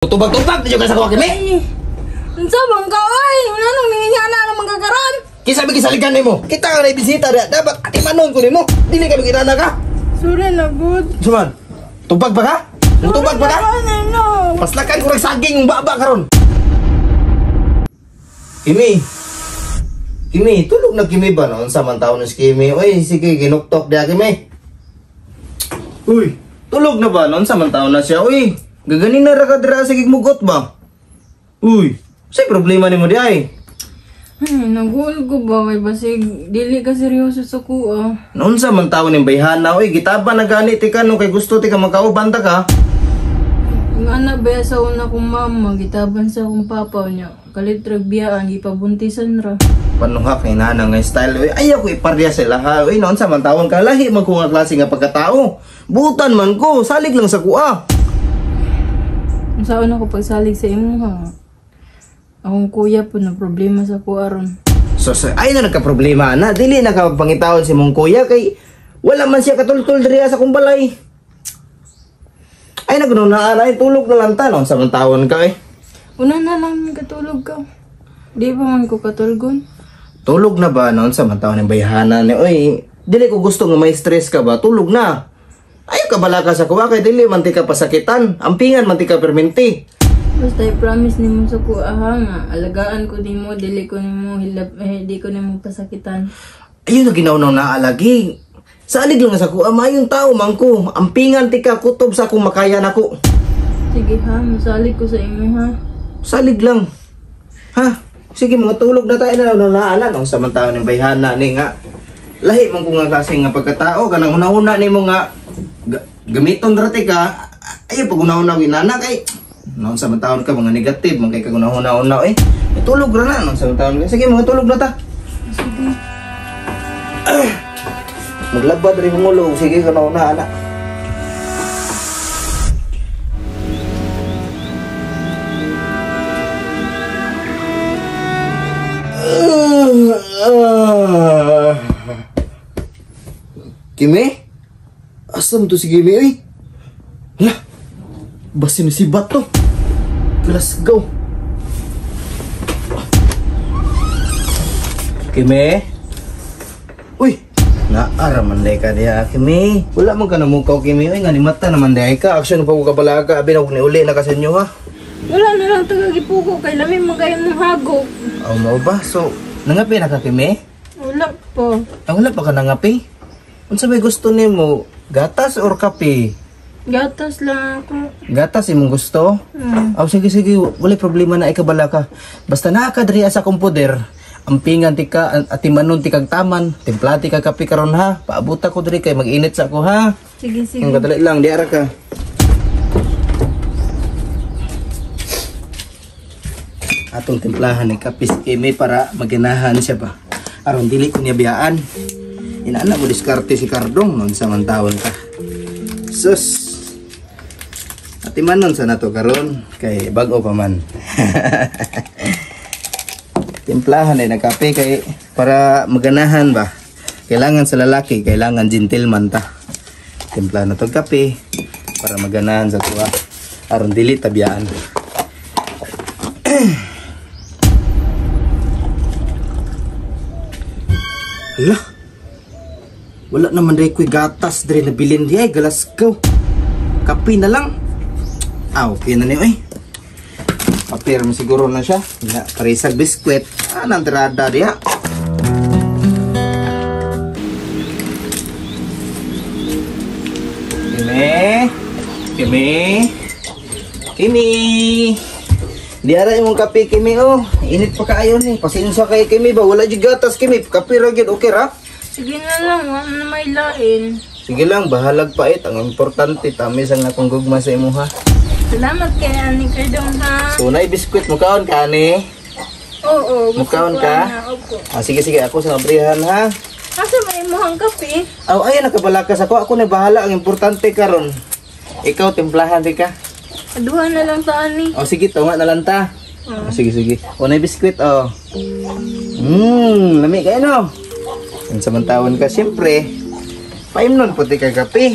Tubag-tubag di ka sa kuha kimi. Unsa bang ka oy? Nganong nangingana ka man karon? Kinsa may gisaligan nimo? Kita nga na bisita diha, dapat atimanon ko nimo. Dili ka maginana ka. Sorry na gud. Suman. Tubag ba ka? Mutubag ba ka? No. Paslakan ko rag saging yung baba karon. Kimi. Kimi, tulog na Kimi ba noon sa man taon ni Kimi? Oy, sige ginuktok diha Kimi. Uy, tulog na ba noon sa man taon na siya? Uy, gaganin na ra ka dira sa gigmugot ba? Uy, say problema nimo di ay. Ay, naguol ko ba kay basig dili ka seryoso sa kuha. Noon sa man taon ning bayhana, oy, gitaba na gani ti ka no kay gusto ti ka makauban ta ka. Nga ana ba sa una kong mama gitaban sa akong papa niya. Kalit rag biyaan gipabuntisan ra. Panuhak ni nana nga style oy, ayaw ko iparya sila ha. Oy, noon sa man taon ka lahi man ko nga klase nga pagkatao. Butan man ko, salig lang sa kuha. Unsa una ko pagsalig sa imo ha? Akong kuya po na problema sa kuha ron. So, ay na nagka-problema na. Dili na ka pangitaon si mong kuya kay wala man siya katultul diri sa akong balay. Ay na kuno na ay tulog na lang ta noon sa man taon ka eh. Una na lang katulog ka. Di ba man ko katulgon? Tulog na ba noon sa man taon ng bayhana ni oy? Dili ko gusto nga may stress ka ba? Tulog na. Ayaw ka bala ka sa kuha kay dili man ti ka pasakitan. Ampingan man ti ka perminti. Basta i-promise nimo sa kuha ha nga alagaan ko nimo, dili ko nimo hilab, eh, di ko nimo pasakitan. Ayun na ginaunaw na alagi. Salig lang sa kuha, mayong tao man ko. Ampingan ti ka kutob sa akong makaya nako. Sige ha, masalig ko sa imo ha. Salig lang. Ha? Sige, mga tulog na tayo na naana nung sa man taon ng bayhana ni nga. Lahi man ko nga kasi nga pagkatao kanang una-una nimo nga gamiton ra ti ka. Ay pag una-una inana kay noon sa man taon ka mga negative man kay kag una-una eh. Ay, tulog ra na noon sa man taon ka. Sige, mga tulog na ta. Sige. Maglabad rin mong ulo. Sige ka na una, anak. Kimi? Asa mo to si Kimi, oy? Hala! Basin si Bato. Let's go. Kimi? Uy! Naara man day ka diha, Kimi. Wala man ka namukaw, Kimi. Uy, nga ni mata naman day ka. Action pa ko kabalaga. Abi na ko ni uli na ka sa inyo, ha? Wala na lang tagagipuko kay lami man kayo mong hagok. Aw, mao ba? So, nangapi na ka, Kimi? Wala pa. Ah, wala pa ka nangapi? Unsa may gusto nimo? Gatas or kape? Gatas lang ako. Gatas imong gusto? Hmm. Aw, sige, sige. Walay problema na ikabala ka. Basta naa ka diri sa akong poder. Ampingan ti ka, atimanon ti kag taman, timplati ka kape karon ha. Paabuta ko diri kay mag-init sa ako ha. Sige, sige. Ang kadali lang, di ara ka. Atong timplahan ni kape si Kimi para maginahan siya ba. Aron dili ko niya biyaan. Inaana mo diskarte si Cardong noon sa man taon ka. Sus. Atimanon sa nato karon kay bag-o pa man. Timplahan ay nagkape kay para maganahan ba. Kailangan sa lalaki, kailangan gentleman ta. Timplahan na tong kape para maganahan sa tuwa. Aron dili tabiyaan. Hala. Wala naman dai ko'y gatas diri na bilin di ay galasgaw. Kape na lang. Ah, okay na ni oy. Paper mo siguro na siya. Ya, parisag biskwit. Ah, nantirada diha. Kimi. Kimi. Kimi. Di ara imong kape Kimi oh. Init pa kaayo ni. Pasensya kay Kimi ba wala jud gatas Kimi. Kape ra gyud okay ra? Sige na lang, wala na may lain. Sige lang, bahalag pait. Ang importante, tamis ang akong gugma sa imo ha. Salamat kay Ani Cardong ha. So, nay biskwit, mukaon ka, ani? Oo, gusto Mukaon ko ka? na, opo. Ah, sige, sige, ako sa abrihan ha. Asa ba imuhang kape? Aw, ayan, nakabalakas ako. Ako na bahala. Ang importante karon. Ikaw, timplahan di ka. Aduhan na lang ta, ani. O, sige, tunga na lang ta. Oo. Oh, sige, sige. O, nay biskwit, oh. Lami kayo, no? Ang samantawan ka, siyempre, paimnon puti ka kape.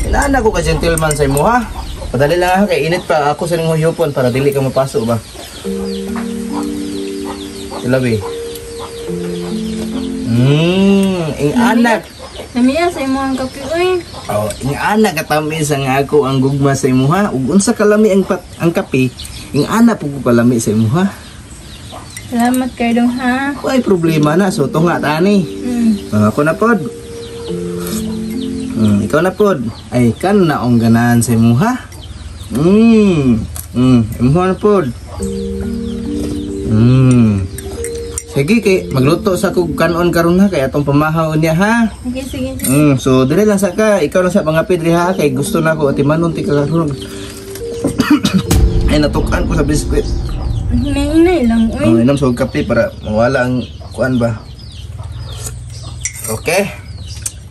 Inaana ko ka gentleman sa imo, ha? Padali lang ha, kay init pa ako sa ningong huyupon para dili ka mapaso ba. Ilabi. Ing anak. Lamiya sa imong kape oy. Oh, ing anak katamis ang ako ang gugma sa imuha. Ug unsa kalami ang ang kape, ing anak pud ko kalami sa imuha. Salamat kay dong ha. Way problema na, so tunga tani. Ako na pod. Ikaw na pod. Ay kan na ang ganahan sa imuha. Imuha na pod. Sige kay magluto sa kog kanon karon ha kay atong pamahaw niya ha. Sige, sige. So dire lang sa ka, ikaw lang sa mga pidri ha kay gusto na ko atimanon ti ka karon. Ay natukan ko sa biskwit. Hinay-hinay lang oy. Oh, inom sa kape para mawala ang kuan ba. Okay.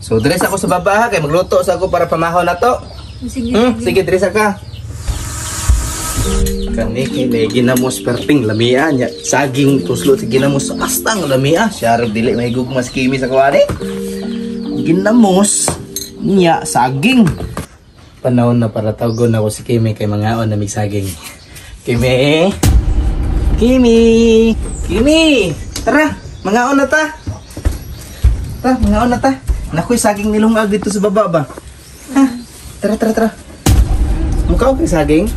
So dire sa ako sa baba ha kay magluto sa ako para pamahaw na to. Sige. Sige dire sa ka. Kani kay may ginamos perting lamia nya saging tuslo sa ginamos astang lamia siya ra dili may gugma si Kimi sa kuan eh. Ginamos niya saging. Panahon na para tawgon ako si Kimi kay mangaon na mig saging. Kimi. Kimi. Kimi. Tara, mangaon na ta. Ta, mangaon na ta. Nakoy saging nilungag dito sa baba ba. Ha? Tara, tara, tara. Mukha kay saging?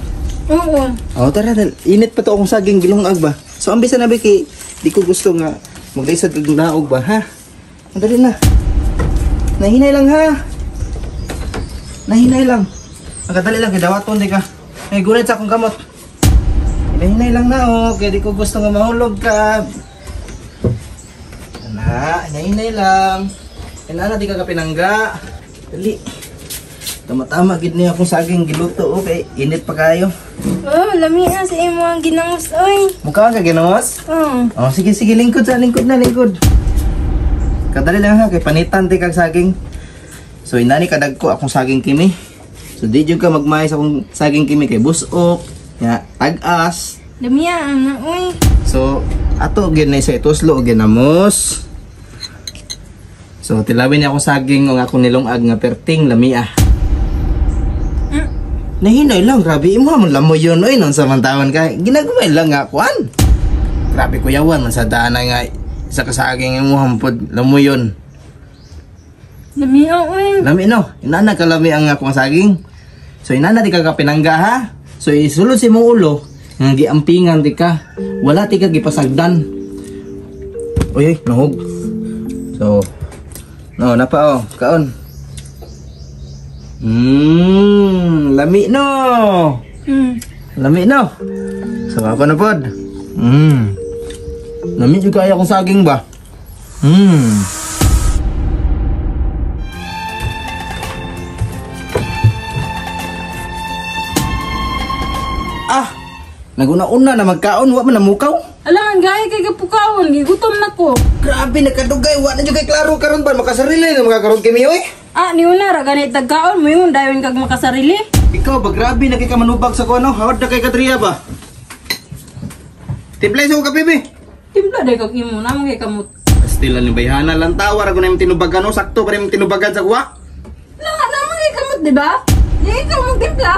Oo. Oh, tara, dal. Init pa to akong saging gilungag ba. So ambis na kay di ko gusto nga maglisod kag naog ba, ha? Dali na. Nahinay lang ha. Nahinay lang. Ang lang kay dawaton di ka. Ay gunit sa akong kamot. Nahinay lang na oh, kay di ko gusto nga mahulog ka. Na, nahinay lang. Inana di ka kapinangga. Dali. Tama-tama gid niya akong saging giluto okay. Init pa kayo. Oh, lamiya sa imong ginamos oy. Mukha ka ginamos? Oo. Oh, sige sige, lingkod sa lingkod na lingkod. Kadali lang ha kay panitan ti kag saging. So inani kadagko akong saging Kimi. So di jud ka magmay sa akong saging Kimi kay busok, ya tag-as. Lamiya ana oy. So ato gyud na sa ituslo og ginamos. So tilawin niya akong saging og akong nilungag nga perting lamia. Nahinay lang, grabe imo man lamoy yun oy non sa mantawan ka. Ginagmay lang nga kuan. Grabe kuyawan man sa daan nga isa ka saging imo hampod lamoy yun. Lamiya oy. Lami no, inana ka lami ang akong saging. So inana di ka kapinangga ha. So isulod si imong ulo nga giampingan di ka. Wala ti ka gipasagdan. Uy, uy, nahog. So no, napa oh, kaon. Lami no. Lami no. So ako na pod. Lami jud kaya akong saging ba. Ah, naguna-una na magkaon, wa man namukaw. Alangan gay kay gapukawon, gigutom na ko. Grabe nagkadugay, wa na jud kay klaro karon ba makasarili na makakaron kimi oy. Ah, niuna ra ganit tagkaon mo yung dayon kag makasarili. Ikaw ba grabe na kay ka manubag sa kuno, hawad na kay katriya ba. Timplay sa kape be. Timpla day kag imo namang kay kamot. Still ni bayhana lang tawar ako na yung tinubagan no, sakto pa rin yung tinubagan sa kuwa. Nanga namang kay kamot di ba? Di ikaw mong timpla.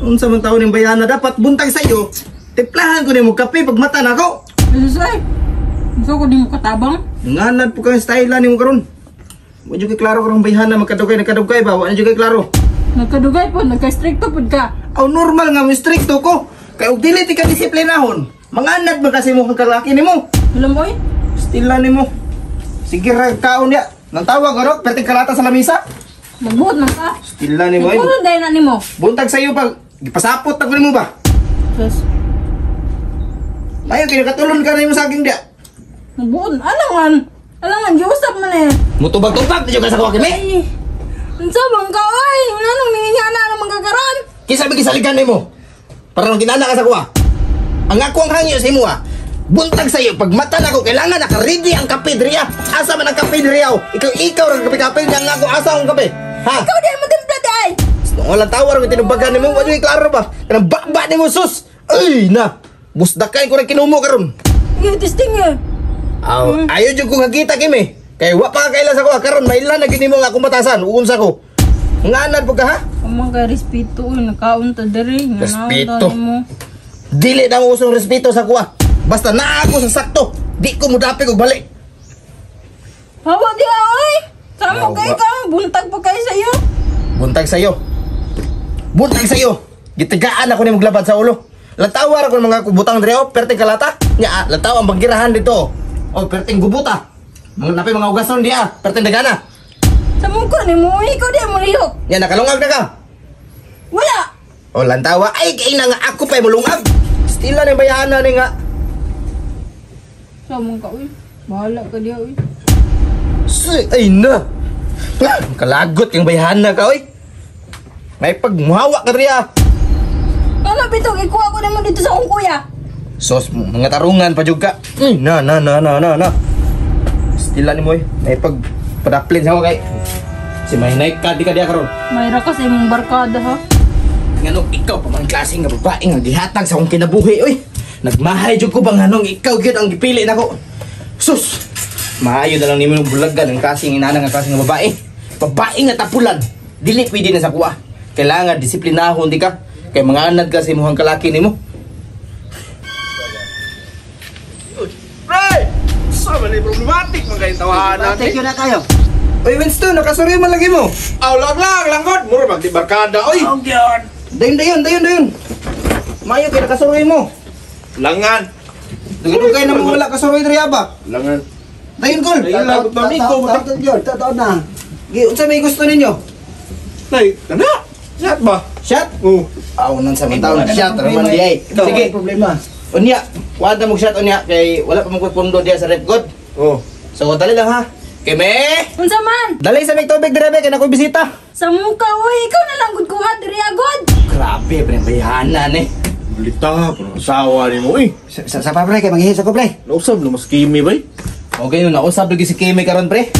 Unsa man taon ning bayhana dapat buntag sa iyo. Timplahan ko nimo kape pag mata nako. Jesus ay. Unsa ko di mo katabang? Nganad po kang style nimo karon. Wa jud kay klaro karong bayhana magkadugay nagkadugay ba, wa na jud kay klaro. Nagkadugay po, nagka-stricto pud ka. Aw normal nga mo stricto ko. Kay og dili ti ka disiplinahon, manganad man kasi mo kang kalaki nimo. Alam oy? Still nimo. Sige ra kaon niya. Nang tawag oro, perting kalata sa lamisa. Magbuot man ka. Still nimo ay. Nagbuot dayon na nimo. Buntag sa iyo pag gipasapot na ko nimo ba? Sus. Mayo kay nakatulon ka na imo saging dia. Magbuot alangan. Alangan giusap man eh. Mutubag-tubag di jud ka sa kuha kimi. Ay. Unsa bang ka oy? Nganong ningingana na magkakaron? Kinsa ba gisaligan nimo? Para nang ginana ka sa kuha. Ang ako ang hangyo sa imo ha. Buntag sa iyo pag mata nako kailangan naka-ready ang kape diri. Asa man ang kape diri aw? Ikaw ra kape-kape niya nga ako asa ang kape. Ha? Ikaw di mo timpla di ay. Walang tawar ang tinubagan nimo, wa jud klaro ba? Kanang bakba nimo sus. Ay na. Busdakay ko ra kinumo karon. Sige, testing eh. Aw, ayo jud ko kakita kimi. Kay wa pa kaila sa kuha karon mailan na gid nimo nga akong batasan, uunsa ko. Nganad po ka ha? Amang kay respeto oy, nakaon ta diri. Nga naon Respeto. ta nimo. Dili na mo usong respeto sa kuha. Basta naa ako sa sakto. Di ko mudapik og balik. Hawa di oy. Samo Hawa. kay ka, buntag pa kay sayo. Buntag sa'yo. Buntag sa'yo. Gitigaan ako ni maglabad sa ulo. Lantawa ra ko ng mga kubutang diri oh, perting kalata. Nya, ah, lantawa ang banggirahan dito. Oh, perting gubuta. Mga napay mga ugason diya, perting dagana. Samo ko nimo, oy, ikaw di mo lihok. Nya nakalungag na ka. Wala. Oh, lantawa ay kay na nga ako pa'y mulungag. Stila ni bayana ni nga. Samo ka oy. Bahala ka diha oy. Ay na. Ah, kalagot yung bayhana ka oy. May pagmuhawa ka riya. Ano bitong ikuha ko nimo dito sa akong kuya? Sos, mga tarungan pa jud ka. Ay, na na na na na na. Stila ni mo oy. May pag padaplin sa ako kay. Si Mahinay ka di ka diya karon. Mayra ka sa imong barkada ha. Nganong ikaw pa man klase nga babae nga gihatag sa akong kinabuhi oy. Nagmahay jud ko ba nganong ikaw gyud ang gipili nako. Sus. Maayo na lang nimo yung bulagan ang klaseng inana nga klase nga babae. Babae nga tapulan. Dili pwede na sa kuha. Kailangan disiplinahon di ka. Kay mga anad ka sa imuhang kalaki nimo. Pre! Sa man problematic man kay tawahanan Thank you na kayo. Oy Winston, nakasuri man lagi mo. Aw lang lang langgod, mura mag di barkada oy. Dayon dayon dayon dayon. Maayo kay nakasuroy mo. Langan. Dugay-dugay na mo wala kasuroy diri ba? Langan. Dayon kol. Dayon lang to ni ko. Totoo na. Gi unsa may gusto ninyo? Nay, kana. Shot ba? Shot? Oo. Aw nan sa man taon shot ra man di ay. Ikaw, Sige. may problema. Unya, kuha na mo shot unya kay wala pa mo ko'y pundo diya sa Red God. Oh. So dali lang ha. Keme! Unsa man? Dali sa may tubig dire be kay nakoy bisita. Sa muka oy, ikaw na lang gud kuha diri agod. Grabe pre bayhana ni. Balita, pero asawa ni mo eh. Sa pa pre, kay manghihis ako pre. Nausab na mas kimi bay. Okay no, nausab lagi si Keme karon pre.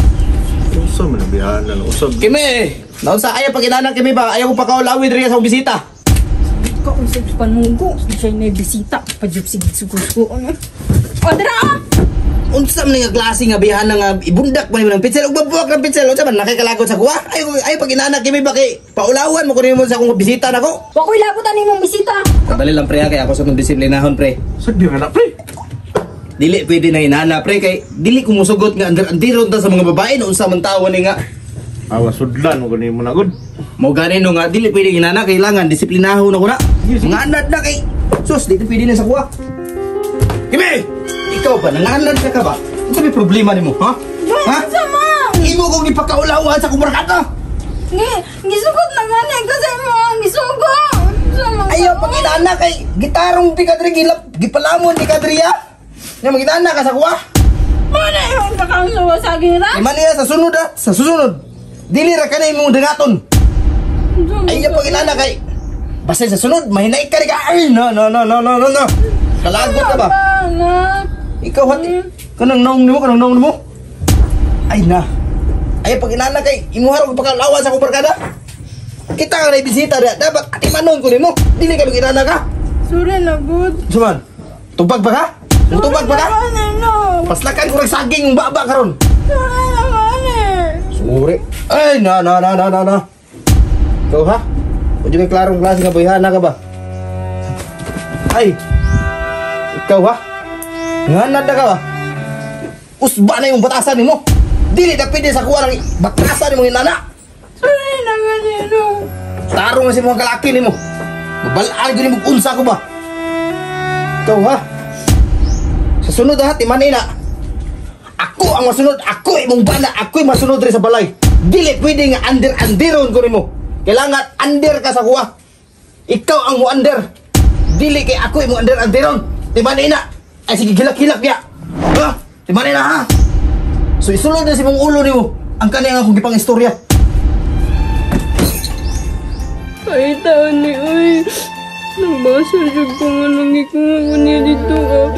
Nausab na bihana, nausab. Keme, naunsa ayaw pag inanak Keme ba? Ayaw ko pakaulawi diri sa akong bisita. Ka usab panugo, siya na bisita pa jud sige sugo ano. O dira ah. Unsa man nga klase nga bihana nga ibundak man nimo ng pitsel ug babuak ng pitsel unsa man nakikalagot sa kuha? Ayaw ayaw pag inanak Keme ba kay paulawan mo kunin mo sa akong bisita nako. Wa ko'y labot ani imong bisita. Dali lang pre ha, kay ako sa itong disiplinahon pre. Sagdi na pre. Dili pwede na inana pre kay dili ko musugot nga andiron ta sa mga babae no unsa man tawo ni nga. Awa sudlan mo gani mo na gud. Mo gani no nga dili pwede inana kailangan disiplinahon ako na. Mga anad na kay sus dili pwede na sa kuha. Kimi! Ikaw ba nanganad ka ka ba? Unsa may problema nimo, ha? Ha? Unsa man? Imo kong ipakaulawan sa akong barkada. Ngi, gisugot na gani ka sa imo, gisugo. Unsa man? Ayaw pag inana kay gitarong di ka diri gilap gipalamon di ka diri ha. Nya magitana ka sa kuha. Mana imong pakaunsa sa saging ra? Iman niya sa sunod ha, sa susunod. Dili ra kanay imong dangaton. Unsa man? Ay, pag inana kay basta sa sunod mahinay ka rin ka. Ay, no no no no no no no. Kalagot ka ba? Na. Ikaw hati. Kanang naong nimo, kanang naong nimo. Ay na. Ay pag inana kay imuha ra pagkalawa sa akong barkada. Kita ka na bisita diya, dapat atimanon ko nimo. Dili ka mag-inana ka. Sorry na good. Suman. Tubag ba ka? Tubag ba ka? Sorry na. Paslakan ko ng saging yung baba karon. Sorry na gani. Suri. Ay, na, na, na, na, na, na. Ikaw ha? Pwede may klarong klase nga boyhana ka ba? Ay! Ikaw ha? Nganad na ka ba? Usba na yung batasan nimo. Dili na pwede sa kuha ng batasan nimo inana. Sorry na gani no. Tarong na si mga kalaki nimo. Mabalaan ko nimo unsa ko ba? Ikaw ha? Sa sunod ha, timanay na. Ako ang masunod, ako imong bana, ako masunod rin sa balay. Dili pwede nga under-underon ko nimo. Kailangan under ka sa kuha. Ikaw ang mo-under. Dili kay ako imong under-underon. Timanay na. Ay sige, gilak-gilak niya. Ha? Timanay na ha. So isulod na si mong ulo nimo. Ang kaniyang akong gipang istorya. Ay, taon ni, uy. Nagbasa jud ko nga nang ikuha ko niya dito, ah.